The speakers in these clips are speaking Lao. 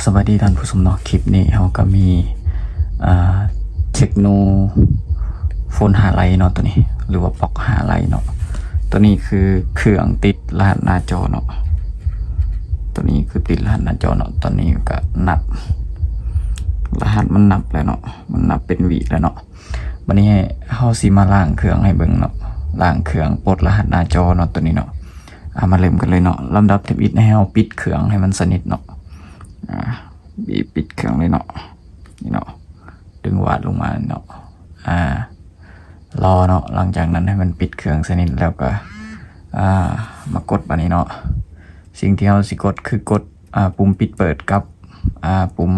ສະບາຍດີທ່ານຜູ້ຊົມເນາະ, ຄລິບນີ້ເຮົາກໍມີ ອ່າ ເທັກໂນໂຟນຫ້າໄລເນາະ ຕົວນີ້ ຫຼືວ່າປັອກຫ້າໄລເນາະ. ຕົວນີ້ຄືເຄື່ອງຕິດລະຫັດໜ້າຈໍເນາະ, ຕົວນີ້ຄືຕິດລະຫັດໜ້າຈໍເນາະ. ຕອນນີ້ກໍນັບ ລະຫັດມັນນັບແລ້ວເນາະ, ມັນນັບເປັນວິແລ້ວເນາະ. ບັດນີ້ເຮົາຊິມາລ້າງເຄື່ອງໃຫ້ເບິ່ງເນາະ, ລ້າງເຄື່ອງ ປົດລະຫັດໜ້າຈໍເນາະ ຕົວນີ້ເນາະ. ອ່າ ມາເລີ່ມກັນເລີຍເນາະ. ລຳດັບທຳອິດໃຫ້ເຮົາປິດເຄື່ອງໃຫ້ມັນສະໜິດເນາະ. ອ່າ ບີບປິດເຄື່ອງເລີຍເນາະ, ນີ້ເນາະ, ດຶງຫວາດລົງມາເນາະ. ອ່າ ລໍເນາະ, ຫຼັງຈາກນັ້ນໃຫ້ມັນປິດເຄື່ອງສະໜິດແລ້ວກໍ ອ່າ ມາກົດບາດນີ້ເນາະ. ສິ່ງທີ່ເຮົາຊິກົດຄືກົດ ອ່າ ປຸ່ມປິດເປີດກັບ ອ່າ ປຸ່ມ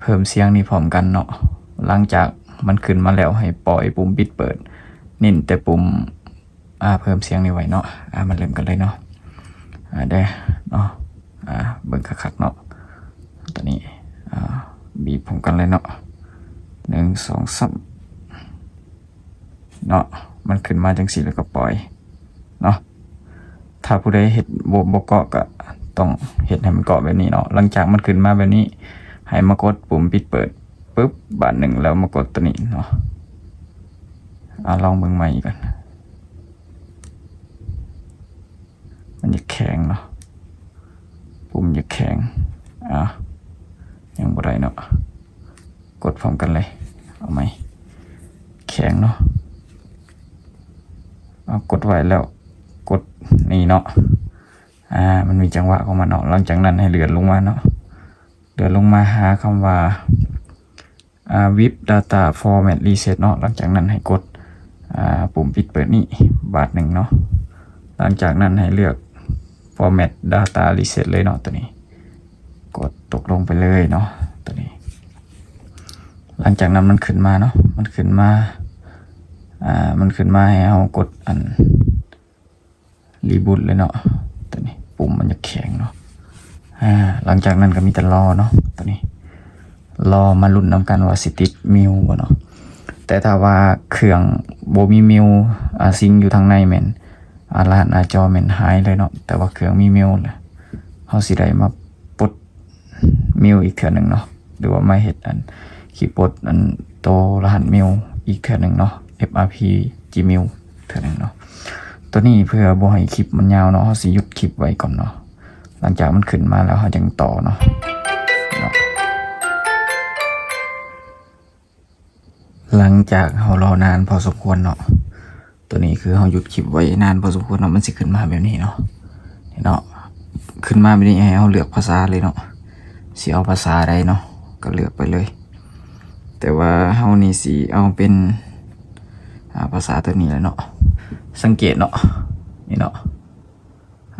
ເພີ່ມສຽງນີ້ພ້ອມກັນເນາະ. ຫຼັງຈາກມັນຂຶ້ນມາແລ້ວ ໃຫ້ປ່ອຍປຸ່ມປິດເປີດ, ເນັ້ນແຕ່ປຸ່ມ ອ່າ ເພີ່ມສຽງນີ້ໄວ້ເນາະ. ອ່າ ມາເລີ່ມກັນເລີຍເນາະ. ອ່າ ເດີເນາະ, ອ່າ ເບິ່ງຄັກໆເນາະ. ຕົວນີ້ ອ່າ ບີບພ້ອມກັນເລີຍເນາະ, ໜຶ່ງ ສອງ ສາມ ເນາະ. ມັນຂຶ້ນມາຈັ່ງຊີ້ແລ້ວກໍປ່ອຍເນາະ. ຖ້າຜູ້ໃດເຮັດບໍ່ ບໍ່ເກາະ ກໍຕ້ອງເຮັດໃຫ້ມັນເກາະແບບນີ້ເນາະ. ຫຼັງຈາກມັນຂຶ້ນມາແບບນີ້ ໃຫ້ມາກົດປຸ່ມປິດເປີດປຶບ ບາດໜຶ່ງ ແລ້ວມາກົດຕົວນີ້ເນາະ. ອ່າ ລອງເບິ່ງໃໝ່ອີກກ່ອນ. ມັນຢາກແຂງເນາະ, ປຸ່ມຢາກແຂງ. ອ່າ ຍັງບໍ່ໄດ້ເນາະ, ກົດພ້ອມກັນເລີຍ. ເອົາໃໝ່, ແຂງເນາະ. ເອົາ ກົດໄວ້ແລ້ວ ກົດນີ້ເນາະ. ອ່າ ມັນມີຈັງຫວະຂອງມັນເນາະ. ຫຼັງຈາກນັ້ນໃຫ້ເລື່ອນລົງມາເນາະ, ເລື່ອນລົງມາຫາຄຳວ່າ ອ່າ Whip Data Format Reset ເນາະ. ຫຼັງຈາກນັ້ນໃຫ້ກົດ ອ່າ ປຸ່ມປິດເປີດນີ້ບາດໜຶ່ງເນາະ. ຫຼັງຈາກນັ້ນໃຫ້ເລືອກ Format Data Reset ເລີຍເນາະ, ຕົວນີ້ ກົດຕົກລົງໄປເລີຍເນາະ ຕົວນີ້. ຫຼັງຈາກນັ້ນມັນຂຶ້ນມາເນາະ, ມັນຂຶ້ນມາ ອ່າ ມັນຂຶ້ນມາໃຫ້ເຮົາກົດອັນ reboot ເລີຍເນາະ. ຕົວນີ້ປຸ່ມມັນຢາກແຂງເນາະ. ອ່າ ຫຼັງຈາກນັ້ນກໍມີແຕ່ລໍເນາະ, ຕົວນີ້ລໍມາລຸ້ນນຳກັນວ່າຊິຕິດມິວບໍ່ເນາະ. ແຕ່ຖ້າວ່າເຄື່ອງບໍ່ມີມິວ ອ່າ ຊິງຢູ່ທາງໃນແມ່ນ ອ່າ ລະຫັດໜ້າຈໍແມ່ນຫາຍເລີຍເນາະ. ແຕ່ວ່າເຄື່ອງມີມິວ ເຮົາຊິໄດ້ມາປົດມິວອີກເທື່ອໜຶ່ງເນາະ, ຫຼືວ່າມາເຮັດອັນຄີບອດ ອັນໂຕລະຫັດມິວອີກເທື່ອໜຶ່ງເນາະ, ເອັຟອາພີຈີມິວເທື່ອໜຶ່ງເນາະ. ຕົວນີ້ເພື່ອບໍ່ໃຫ້ຄລິບມັນຍາວເນາະ, ເຮົາຊິຢຸດຄລິບໄວ້ກ່ອນເນາະ. ຫຼັງຈາກມັນຂຶ້ນມາແລ້ວ ເຮົາຈັ່ງຕໍ່ເນາະ. ຫຼັງຈາກເຮົາລໍນານພໍສົມຄວນເນາະ, ຕົວນີ້ຄືເຮົາຢຸດຄລິບໄວ້ນານພໍສົມຄວນເນາະ, ມັນຊິຂຶ້ນມາແບບນີ້ເນາະ. ນີ້ເນາະ, ຂຶ້ນມາແບບນີ້ໃຫ້ເຮົາເລືອກພາສາເລີຍເນາະ, ຊິເອົາພາສາໃດເນາະ ກໍເລືອກໄປເລີຍ. ແຕ່ວ່າເຮົານີ້ຊິເອົາເປັນ ອ່າ ພາສາຕົວນີ້ແຫຼະເນາະ. ສັງເກດເນາະ, ນີ້ເນາະ,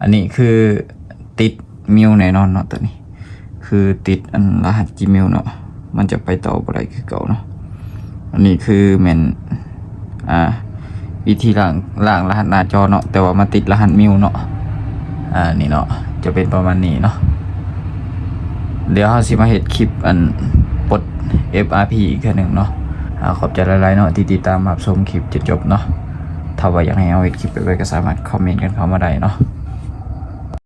ອັນນີ້ຄືຕິດມິວແນ່ນອນເນາະ, ຕົວນີ້ຄືຕິດອັນລະຫັດຈີມິວເນາະ, ມັນຈະໄປຕໍ່ບໍ່ໄດ້ຄືເກົ່າເນາະ. ອັນນີ້ຄືແມ່ນ ອ່າ ວິທີລ້າງ ລ້າງລະຫັດໜ້າຈໍເນາະ, ແຕ່ວ່າມາຕິດລະຫັດມິວເນາະ. ອ່າ ນີ້ເນາະ, ຈະເປັນປະມານນີ້ເນາະ. ດຽວເຮົາຊິມາເຮັດຄລິບອັນປົດເອັຟອາພີອີກເທື່ອໜຶ່ງເນາະ. ອ່າ ຂອບໃຈຫຼາຍໆເນາະ ທີ່ຕິດຕາມຮັບຊົມຄລິບຈົນຈົບເນາະ. ຖ້າວ່າຢາກໃຫ້ເຮົາເຮັດຄລິບແບບໃດ ກໍສາມາດຄອມເມັນກັນເຂົ້າມາໄດ້ເນາະ.